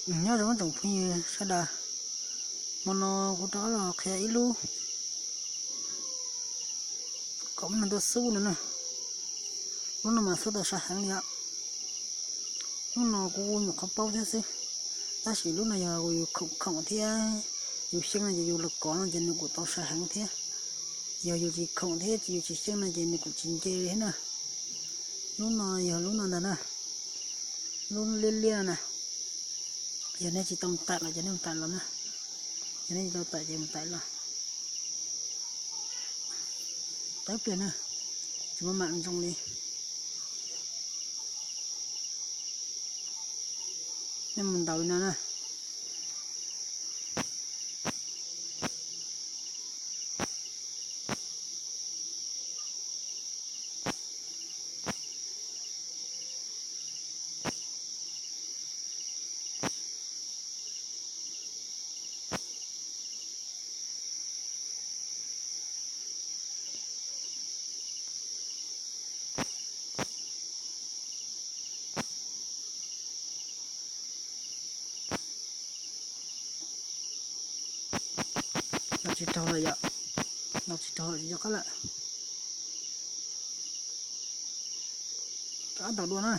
Nyob zoo tsoom phooj ywg sawv daws, hmo no kuv rov los qhia ib lub kom muab nws tuaj xub no na. Lub no mas xub tau sai heev li os. Lub no kuv nyuam qhuav paub thiab xwb, tab sis lub no yog yus khoom khoom thiab yus xyeej no ces yus los kov no ces nws kuj tau sai heev thiab. Yog yus tsis khoom thiab yus tsis xyeej no ces nws kuj tsis nce li thiab na. Lub no yog lub no ntag na, lub liab liab na. Yog nej tsis tau tawm los ces nej mus tawm los na, yog nej tsis tau tawm ces mus tawm los. Tawm pliag na, tsis muaj mam zoo li. Nej mus ntaus li no na. Los tsis raug lawm yom, los tsis raug lawm, tsis nco qab lawm. Rov qab ntaus dua na.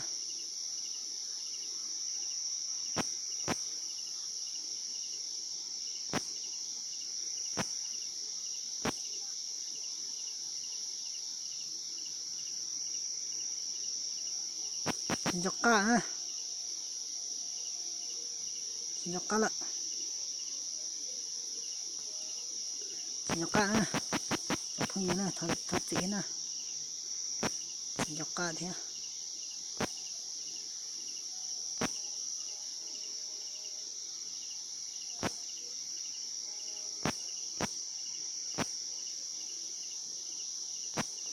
Tsis nco qab na. Tsis nco qab lawm. Tsis nco qab na. Cov phooj ywg na, thov txim na. Tsis nco qab thiab.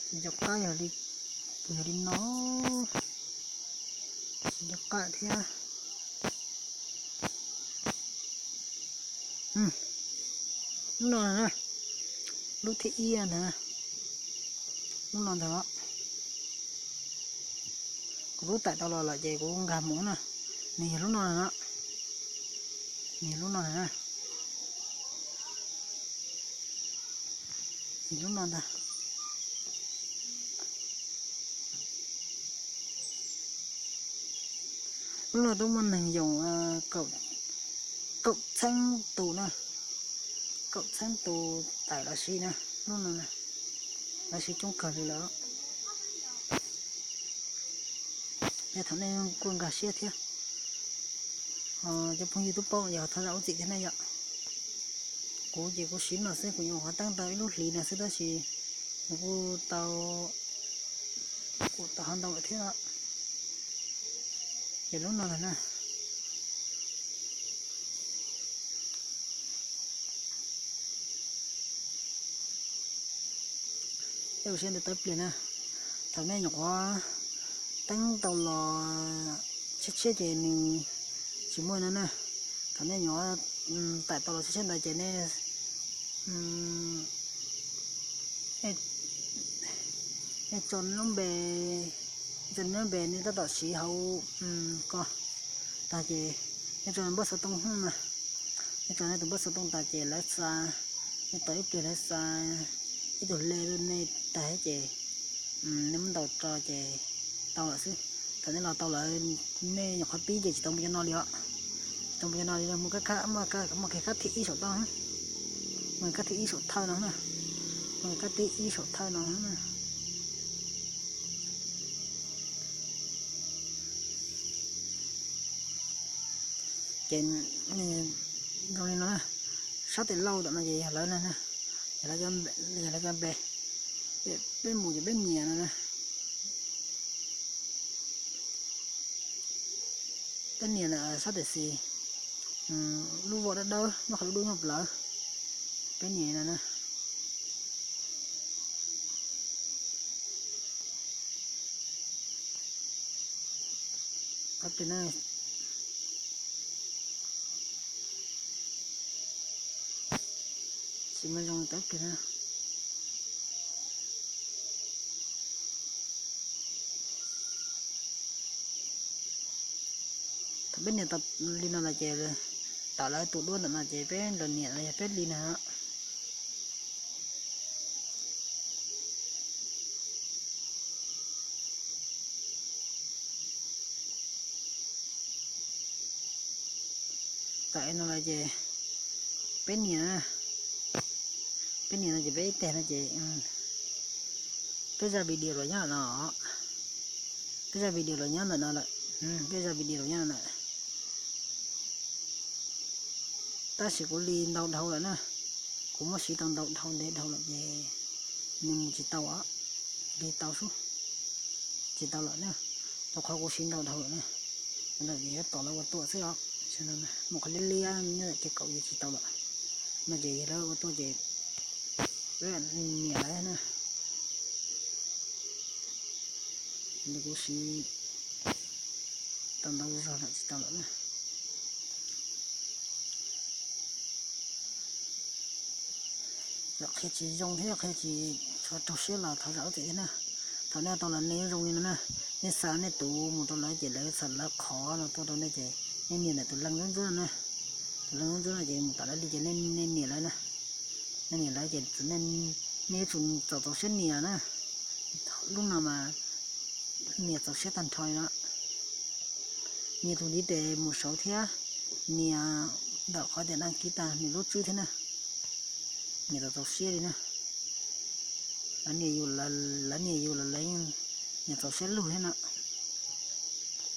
Tsis nco qab yog li, yog li no. Tsis nco qab thiab. Lub no na, lub thib ib ntag, lub no ntag. Kuv rub tawm tau los lawm ces kuv nkag mus na. Nws yog lub no na, nws yog lub no na, nws lub no ntag. Lub no twb muaj neeg yoom kaum txheeb tus na, kaum txheeb tus tawm los sis na, lub no na, los sis coob kawg li lawm. Ces thaum nej kuj nkag siab thiab, cov phooj ywg twb paub yog thov zam lub txim thiab na yom. Kuv ces kuv siv no xwb, kuv nyuam qhuav teeb tau ib lub hlis no xwb tab sis kuj tau, kuj tau ho ntau lawm thiab. Ces lub no na, ua siab ntawd tawm pliag na. Thaum nej nyuam qhuav teeb tau los tshiab tshiab ces nws tsis muaj no na. Thaum nej nyuam tawm tau los tshiab tshiab ntawd ces nej, nej tso lub npe, tso lub npe nej tab tom siv hauv ko tag ces nej tso npawb xov tooj na. Nej tso nej tus npawb xov tooj tag ces lawv xa, nej tos ib pliag lawv xa ib tug le rau nej tag ces nej muab ntaus tso ces tau lawm xwb. Thaum nej los tau lawm, nej nyuam qhuav pib ces tsis tau mus cov no li os. Tsis tau mus cov no li, mus kab, mus kab thib ib saum toj, mus kab thib ib saum thawj no na, mus kab thib ib saum thawj no na. Ces zoo li no na, sab tes lauj tom no ces yog lawv na, yog lawv cov npe, peb mus ces peb nias no na. Peb nias ntawm sab tes xis, lub voj dawb dawb nyob qhov lub dub nyob plawv, peb nias no na. Tawv plig na. Tsis muaj zoo tawv plig na. Peb nias tau li no lawm ces tawm lawv tus duab ntawm no ces peb los nias los yog peb li no. Tawm no lawm ces peb nias, peb nias no ces peb ib teg no ces peb zaj video los nyob no, peb zaj video los nyob ntawm no lawm, peb zaj video los nyob no lawm. Tab sis kuv li ntau dhau lawm na, kuv muab siv tau ntau dhau ntev dhau lawm ces nws mus tsis tau, li tau sub, tsis tau lawm na, rau qhov kuv siv ntau dhau lawm na. Ntawm ces yuav tos lawv ua tuaj xwb os. Mus qhov liab liab nyob ces kaum yuav tsis tau lawm, no ces yog lawv ua tuaj ces nias lawv na. Kuv siv tau ntau zog lawm tsis tau lawm na. Yog qhia tsis zoo thiab qhia tsis tshua raug siab los thov zam lub txim thiab na. Thaum nej tau los nej zoo li no na, nej xa nej tus mus rau lawv ces lawv xa lawv qhov no tuaj rau nej ces nej nias ntawm tus leej ntxwb ntxwb no na. Tus leej ntxwb ntxwb no ces mus tom lawv li ces nej nias lawv na. Nej nias lawv ces nej yuav tsum txaus txaus siab nias na. Lub no mas nias txaus siab tag nrho li no. Nias tus ntiv tes mus saud thiab nias ntawm qhov tias đăng ký tag nws lub tswb thiab na. Nias txaus txaus siab li na. Lawv nias yus, lawv nias yus los lawv yeej nias txaus siab lug thiab no.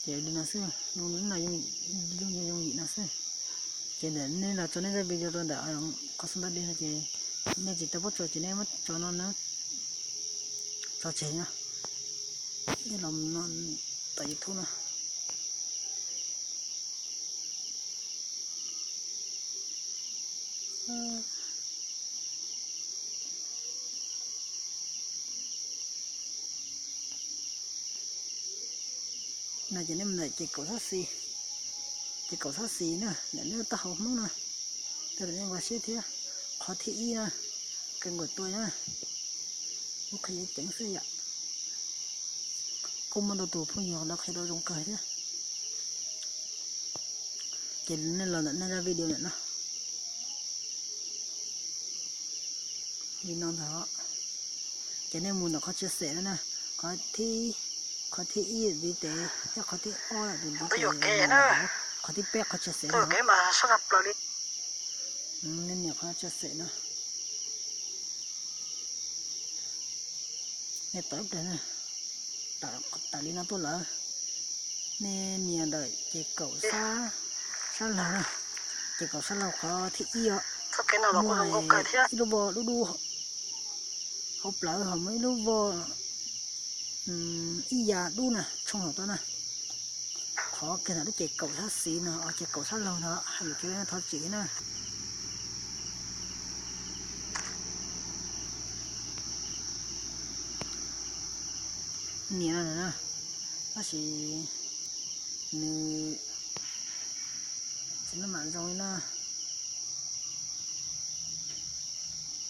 Ces li no xwb, lub no yooj yooj yim no xwb. Ces ntawm nej los tso nej zaj video rau ntawm qhov xu nta dej no ces nej tsis tau paub tso ces nej muab tso no na, tso tseg no. Nej los no tom YouTube no. No ces nej mus ntawm ces kaum xab xis, ces kaum xab xis na, ntawm nej taub hau Hmoob na, tej zaum nej npaj siab thiab. Qhov thib ib na, kawg nkaus tuaj na, kuv qhia ceev xwb yom. Kuj muaj ntau tus phooj ywg lawv qhia tau zoo kawg thiab. Ces nej los ntawm nej zaj video ntawm no. Li no ntag. Ces nej mus ntawm qhov chia sẻ no na, qhov thib, qhov thib ib ntiv tes thiab qhov thib ob tus ntiv tes, qhov thib peb qhov chia sẻ no. Nej nias qhov chia sẻ no. Nej tawm ib pliag na, tawm li no tuaj lawm. Nej nias ntawm ces kaum sab, sab laug na, ces kaum sab laug qhov thib ib os. Muaj ib lub voj dub dub hauv plawv ho muaj ib lub voj ib ya dub na tshooj hauv tod na. Qhov kiag ntawm lub ces kaum sab xis no, ces kaum sab laug no, hais lus kiag thov txim na. Nias no na, tab sis nws tsis maj mam zoo li na.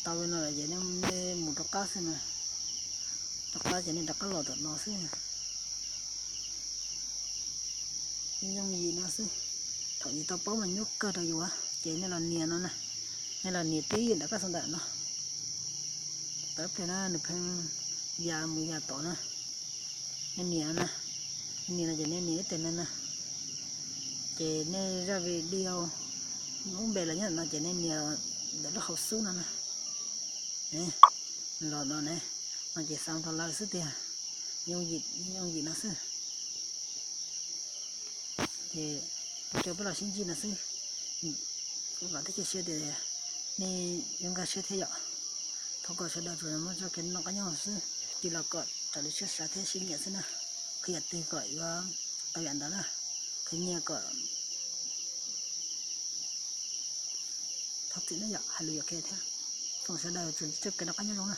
Tau li no lawm ces nej mus rov qab xwb na, rov qab ces nej rov qab los tom no xwb. Yooj yim no xwb, thaum yus tau paub mas nyuaj kawg rau yus, ces nej los nias no na, nej los nias tib nram kab xov ntawm no. Tawm ib pliag na nws pheej ya mus ya tom na. Nej nias na, nej nias no ces nej nias ib teg no na. Ces nej zaj video lub npe los nyob ntawm no ces nej nias ntawm lub hauv xub no na. Los no ne, no ces xa rau lawv xwb tiag. Yooj yim no xwb. Ces kuv coj peb los sib ntsib no xwb. Vam thiab cia siab tias nej yuav nkag siab thiab yom. Thov kom sawv daws tsuas muab txoj kev noj qab nyob zoo xwb, tig los kom raws li siab xav thiab siab nyiam xwb na. Qhia yam twg kom yuav tau yam ntawd na. Qhia nyiaj kom thov txim na yom, hais lus yuam kev thiab. Foom sawv daws tsuas txoj kev noj qab nyob zoo na.